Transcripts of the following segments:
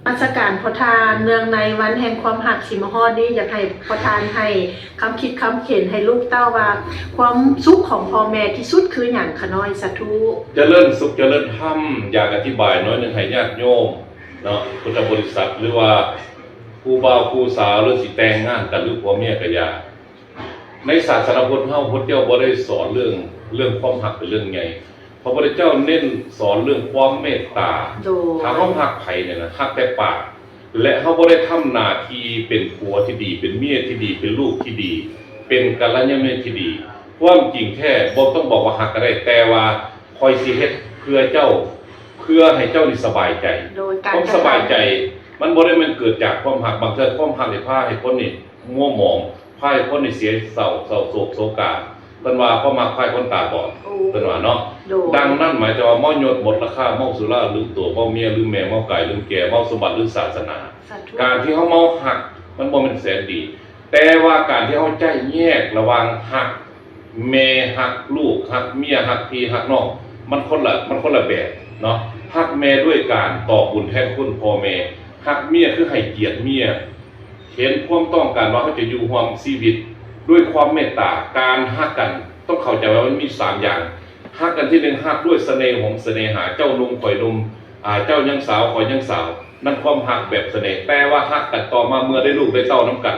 ນະມັດສະການພໍ່ທ່ານ, ເນື່ອງໃນວັນແຫ່ງຄວາມຮັກຊິມາຮອດນີ້ ຢາກໃຫ້ພໍ່ທ່ານໃຫ້ຄຳຄິດຄຳເຫັນໃຫ້ລູກເຕົ້າວ່າ ຄວາມສຸກຂອງພໍ່ແມ່ທີ່ສຸດຄືຫຍັງຂະນ້ອຍ? ສາທຸ. ຈະເລີນສຸກຈະເລີນທຳ, ຢາກອະທິບາຍໜ້ອຍໜຶ່ງໃຫ້ຍາດໂຍມເນາະ, ພຸດທະບໍລິສັດ ຫຼືວ່າຄູ່ບ່າວຄູ່ສາວ ຫຼືຊິແຕ່ງງານກັນ ຫຼືຜົວເມຍກະຢ່າ. ໃນສາສະໜາພຸດເຮົາ ພຸດທະເຈົ້າບໍ່ໄດ້ສອນເລື່ອງ ເລື່ອງຄວາມຮັກເປັນເລື່ອງໃຫຍ່. ພະພຸດທະເຈົ້າເນັ້ນສອນເລື່ອງຄວາມເມດຕາ. ໂດຍ ຖ້າເຮົາຮັກໃຜນີ້ນະ ຮັກແຕ່ປາກ ແລະ ເຮົາບໍ່ໄດ້ທຳໜ້າທີ່ເປັນຜົວທີ່ດີ ເປັນເມຍທີ່ດີ ເປັນລູກທີ່ດີ ເປັນກັນລະຍານມິດທີ່ດີ. ຄວາມຈິງແທ້ບໍ່ຕ້ອງບອກວ່າຮັກກໍໄດ້, ແຕ່ວ່າຂ້ອຍຊິເຮັດເພື່ອເຈົ້າ ເພື່ອໃຫ້ເຈົ້ານີ້ສະບາຍໃຈ. ໂດຍ ຄວາມສະບາຍໃຈມັນບໍ່ໄດ້ແມ່ນເກີດຈາກຄວາມຮັກ. ບາງເທື່ອຄວາມຮັກນີ້ພາໃຫ້ຄົນນີ້ມົວໝອງ, ພາໃຫ້ຄົນນີ້ເສຍເສົ້າ ເສົ້າໂສກໂສກາ. ເພິ່ນວ່າຄວາມຮັກພາໃຫ້ຄົນຕາບອດ. ໂອ້ ເພິ່ນວ່າເນາະ. ໂດຍ ດັ່ງນັ້ນໝາຍຄວາມວ່າເມົາຍົດໝົດລາຄາ, ເມົາສຸລາລືມຕົວ, ເມົາເມຍລືມແມ່, ເມົາກາຍລືມແກ່, ເມົາສົມບັດລືມສາສະໜາ. ສາທຸ. ການທີ່ເຮົາເມົາຮັກມັນບໍ່ແມ່ນແສນດີ, ແຕ່ວ່າການທີ່ເຮົາຈະແຍກລະຫວ່າງຮັກແມ່ ຮັກລູກ ຮັກເມຍ ຮັກພີ່ຮັກນ້ອງ ມັນຄົນລະ ມັນຄົນລະແບບເນາະ. ຮັກແມ່ດ້ວຍການຕອບບຸນແທນຄຸນພໍ່ແມ່, ຮັກເມຍຄືໃຫ້ກຽດເມຍ. ເຫັນຄວາມຕ້ອງການວ່າເຮົາຈະຢູ່ຮ່ວມຊີວິດດ້ວຍຄວາມເມດຕາ. ການຮັກກັນຕ້ອງເຂົ້າໃຈວ່າມັນມີສາມຢ່າງ. ຮັກອັນທີໜຶ່ງ ຮັກດ້ວຍສະເໜ່ຫົມສະເໜຫາ, ເຈົ້າໜຸ່ມຂ້ອຍໜຸ່ມ, ອາ ເຈົ້າຍັງສາວຂ້ອຍຍັງສາວ, ນັ້ນຄວາມຮັກແບບສະເໜ. ແຕ່ວ່າຮັກກັນຕໍ່ມາເມື່ອໄດ້ລູກໄດ້ເຕົ້ານຳກັນ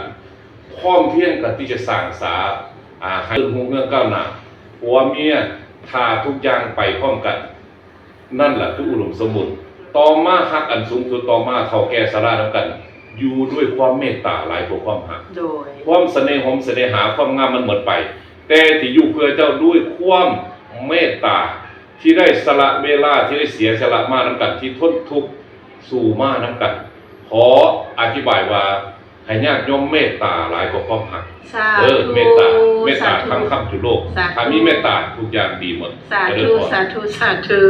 ພ້ອມພຽງກັນທີ່ຈະສ້າງສາ ອາ ໃຫ້ຮຸ່ງເຮືອງກ້າວໜ້າ. ຜົວເມຍຖ້າທຸກຢ່າງໄປພ້ອມກັນ ນັ້ນລະຄືອຸດົມສົມບູນ. ຕໍ່ມາຮັກອັນສູງສຸດ, ຕໍ່ມາເຖົ້າແກ່ຊະລານຳກັນ ຢູ່ດ້ວຍຄວາມເມດຕາຫຼາຍກວ່າຄວາມຮັກ. ໂດຍ ຄວາມສະເໜຫົມສະເໜຫາ, ຄວາມງາມມັນໝົດໄປ, ແຕ່ທີ່ຢູ່ເພື່ອເຈົ້າດ້ວຍຄວາມເມດຕາ ທີ່ໄດ້ສະຫຼະເວລາ, ທີ່ໄດ້ເສຍສະຫຼະມານຳກັນ, ທີ່ທົນທຸກສູ້ມານຳກັນ. ຂໍອະທິບາຍວ່າ ໃຫ້ຍາດໂຍມເມດຕາຫຼາຍກວ່າຄວາມຮັກ. ສາທຸ. ເອີ ເມດຕາ, ເມດຕາ ສາທຸ ທຳຄ້ຳຈຸໂລກ. ສາທຸ. ຖ້າມີເມດຕາ ທຸກຢ່າງດີໝົດ. ສາທຸ ຈະເລີນພອນ. ສາທຸ ສາທຸ.